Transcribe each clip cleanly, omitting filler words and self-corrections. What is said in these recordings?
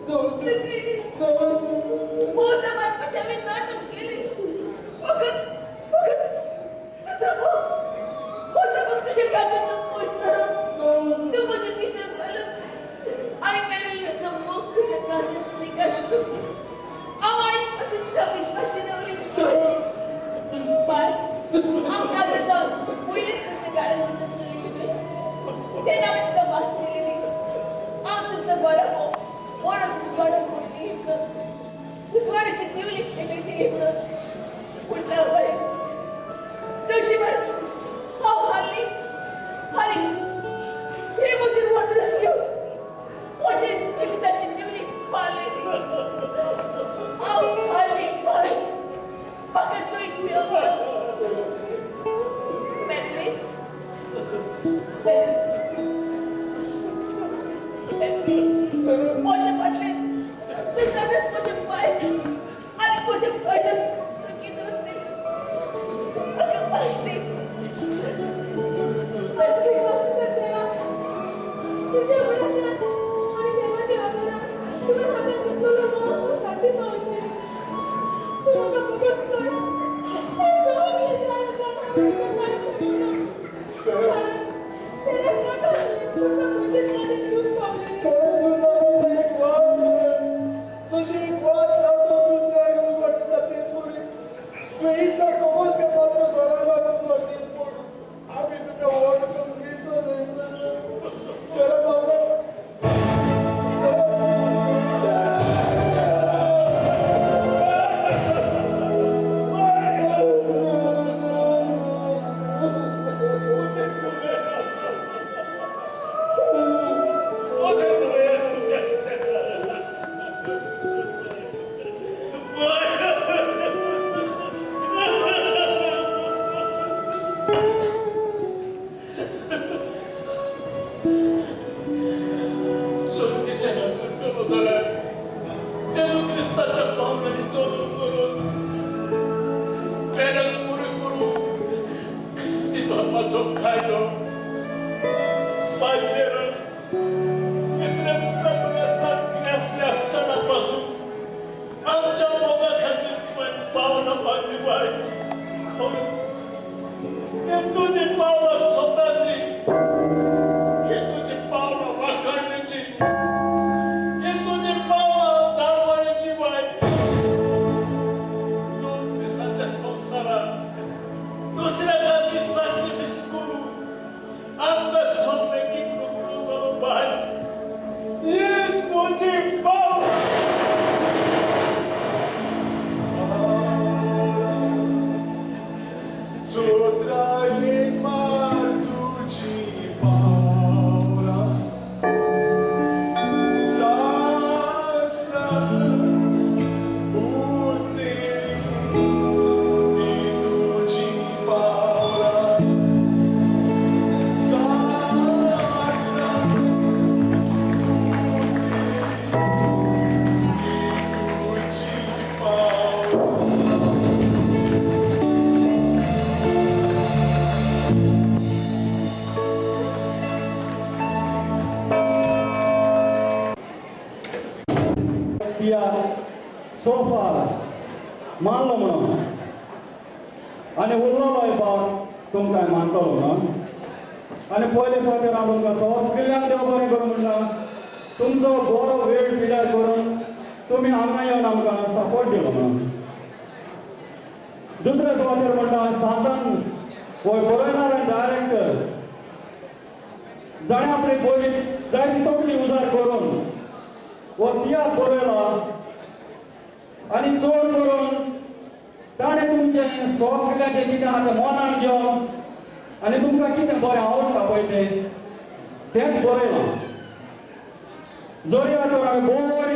मोसा मारपाचें हांवें नाटक केलें. फकत फकत तुजो मोग, म्हजो मोग तुज्या काळजाचो पयस सरोन तूं म्हजें पिसर घालून आनी मेरेलिनाचो मोग तुज्या काळजांत स्विकारलो. हांव आयज पासून तुका विस्वाशी रावलें. बाय, हांव काजार जावन पयलींच तुमच्या घरांत चलिल्लें तेन्ना हांवें तुका वास दिलेली. हांव तुमचो घरा मोडून उजवाडाक पडली म्हणून, उजवाडाची दिवली पेटयली म्हणून. पूण ना बाय, नशिबान हांव हारली हारली. हे म्हजेर वदरसल्यो, म्हजे जिविताची दिवली पालयली. हांव हारली बाय, म्हाका जैत मेळना. मेल्ली म्हजे फाटल्यान तूं सदांच म्हजे पांय आनी म्हजे पांयां सुखी दवरली. म्हाका पास दी. तुज्या उडासान आनी देवाच्या आदारान तुवें म्हाका तुजलो मोग शांती पावयली. तूं म्हाका फकत कर. हें सगळें जालें जावन हांवें तुका कांयच सांगना. कारण सेराक नाका आसलें तुका म्हजे कडेन दूख पावलेलें. मानलो म्हणून आनी उरलोलोय भाग तुमकां मानतलो म्हणून. आनी पयले फावटी हांव तुमकां सगल्यांक देव बरें करूं म्हणटा. तुमचो बरो वेळ पिड्यार करून तुमी हांगा येवन आमकां सपोर्ट दिलो म्हणून. दुसरे सुवातेर म्हणटा सांतान हो बरयणार आनी डायरेक्टर जाणें आपली बोली जायती तकली उजार करून हो तियात्र बरयला आनी चड करून ताणें तुमचें सगल्यांचें कितें आहा तें मनान घेवन आनी तुमकां कितें बरें आवडटा पळय तें तेंच बरयलां. जरी आतां हांवें बरी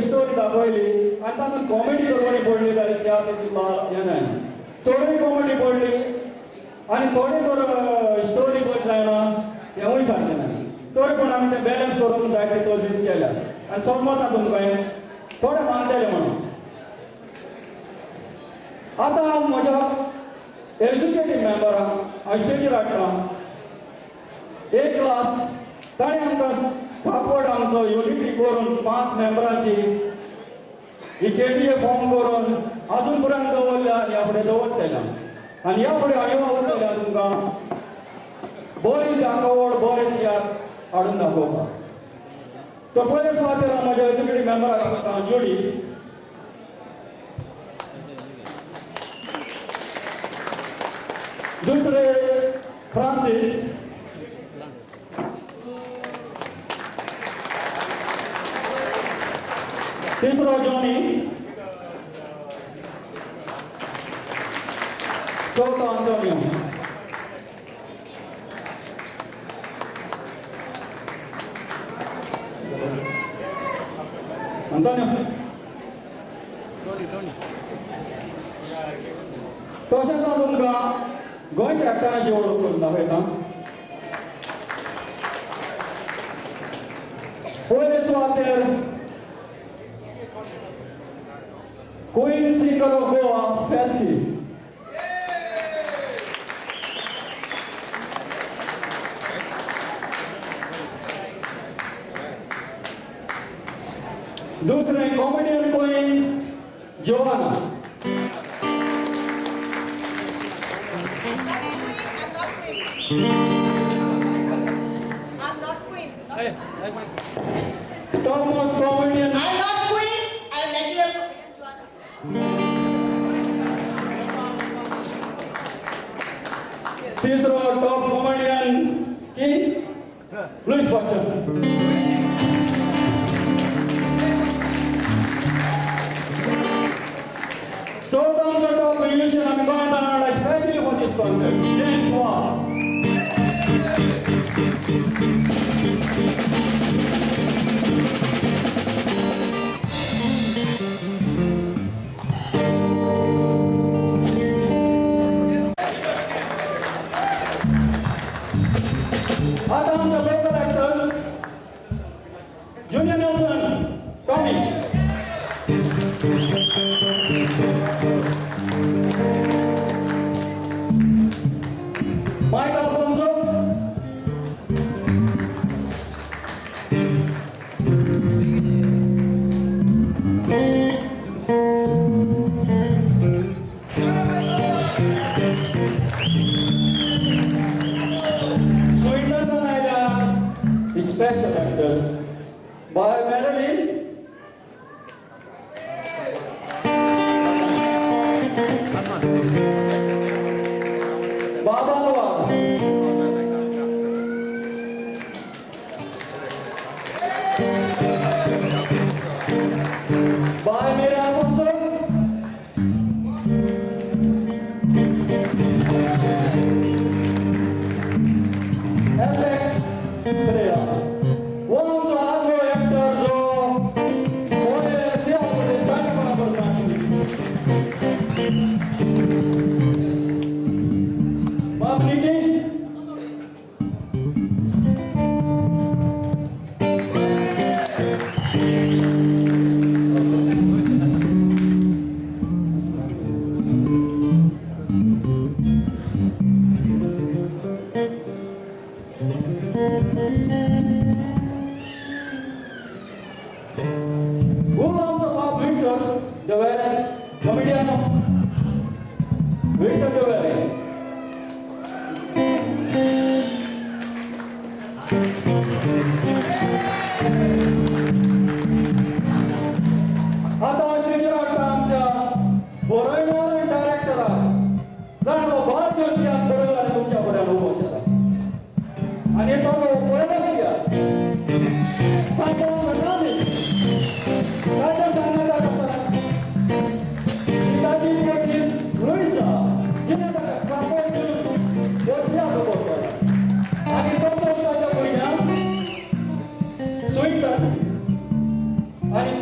स्टोरी दाखयली आनी तातूंत कॉमेडी जर बरी पडली जाल्यार तियात्र तितलो हें जायना. चडूय कॉमेडी पडली आनी थोडी जर स्टोरी बरी जायना तेंवूय सारकें जायना. तरी पूण आमी तें बॅलन्स करून जाय तितलो जीत केल्या आनी समजता तुमकां हें थोडें मानतलें म्हणून. आतां हांव म्हज्या एग्जिक्युटीव मेंबरांक हांव स्टेजीर हाडटा. एक क्लास ताणें आमकां सपोर्ट आमचो युनिटी करून 5 मेंबरांची ही केडीए फॉर्म करून अजून पर्यंत दवरल्या आनी ह्या फुडें दवरतल्या आनी ह्या फुडें हांव वावुरतल्या तुमकां बरी दाखोवड बरें तियात्र हाडून दाखोवपाक. तो पयले सुवातेर हांव म्हज्या एज्युकेटीव मेंबराक आपयता जोडी. दुसरे फ्रांसीस, तिसरो जॉनी, चौथो अंतोनियो. अंतोनियो तशेंच हांव तुमकां गोंयच्या एक्टरांची वळख करून दाखयता. पयले सुवातेर Queen Singer of Goa, Fancy. दूसरे comedian queen Joanna. I'm not queen. Top most comedian. I'm not queen. I'm natural comedian. तीसरा टॉप कॉमेडियन की लुईस बच्चन. चौथा आमचो टॉप म्युझिशियन आमी गोंयांत हाडला specially for this concert, James Vaz. आता आमचे local actors Junior Nelson, Tommy. Mike Alfonso, special actors by Marilyn, Baba Luar, by Mary Alfonso, FX Pereira. Comedian of Victor Devere. आता श्रीजराक आमच्या बरयणार आनी डायरेक्टराक जाण तो भार घेवन तियात्र बरयला आनी तुमच्या फुड्यान उबो केला आनी तो पयलोच तियात्र सांगो फर्नांडीस ताच्या सांगाताक आसा ताची पतीन लुईसा जिणें ताका सपोर्ट दिवन हो तियात्र उबो केला आनी तसोच ताच्या भुरग्यांक स्वीटन आनी